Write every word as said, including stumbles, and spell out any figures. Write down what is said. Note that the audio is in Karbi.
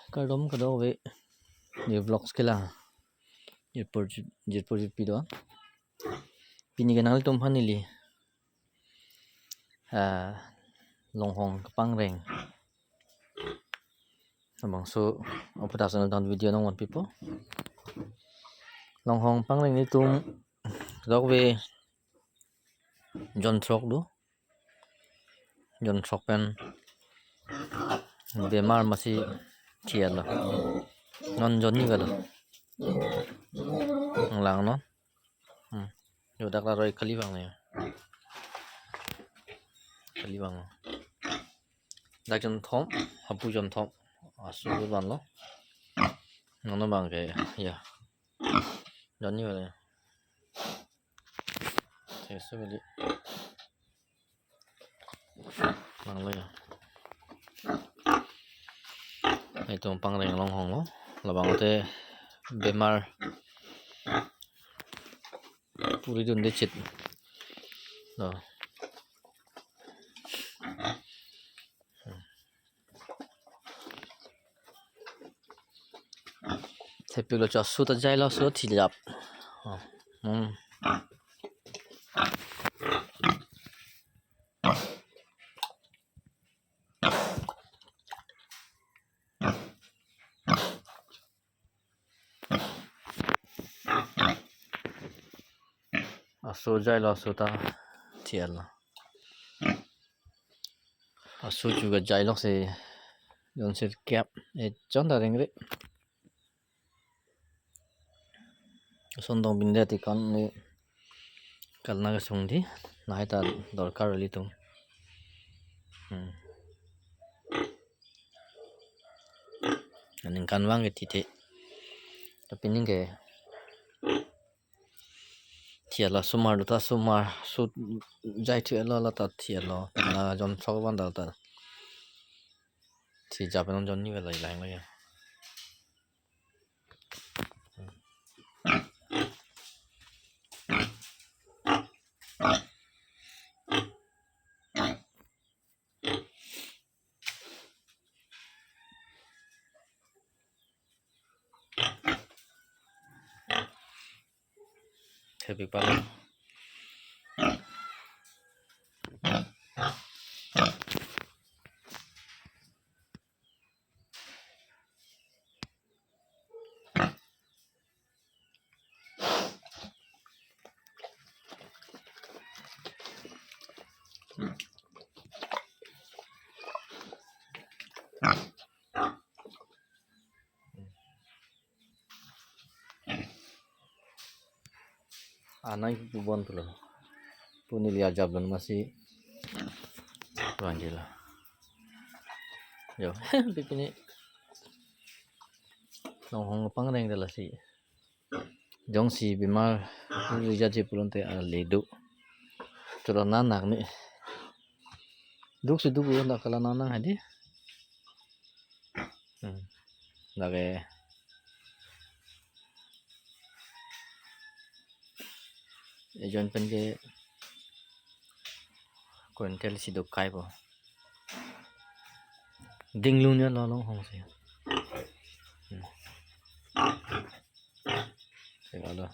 Kardom kadokave, ne vlogs kelang. Jirpo jir-, jirpo jirpi do. Pini ke nanglitum aphan neli, ah, longhong kepangreng abangso aphuthak channel down video nangvanpipo. Longhong pangreng nelitum kadokave jonthrok do. Jonthrok pen bemar masi thietlo. Non jonni avelo. Nanglang non. Hmm. Yo dak la roi kali abang ne. Kali abang. Dak jonthom, hapu jonthom. Asu vanlo. Non abang ke, ya. Jonni avelo. Theso kali. Nanglo ya. Itum pangreng longhong lo. Labang te bemar puri dunde chit. Lo. Thepiklo cho, asu ta jailo, asu thijap. Oh. Hmm. Asu jailo, asu ta thietlo. Asu chu kejai lok si jon sirkep, eh, jon ta rengre. Ason tong binde ti kon ni kalna kesung di, lahai ta dorkar ilitum. Hmm. Ningkan vang ke titi. Tapi ningke thietlo, osomar do ta osomar, asu jai thietlo, la ta thietlo, la jonthrok abang ta ta thijap non, jonni avelo, ilang lo ya. Thepik palo. Anai pu bon pulo. Pu neli ajap lon masi vanjila. Yo, pipini longhong pangreng de lasi. Jongsi bemar rija je pulote ale do. Choro nanak ni. Duk si duk lo, dak kala nanak hadi. Hmm. Lake ejon pen ke quintal isi do kai po. Dinglu ne lo longhong si. Hmm. Sega lo.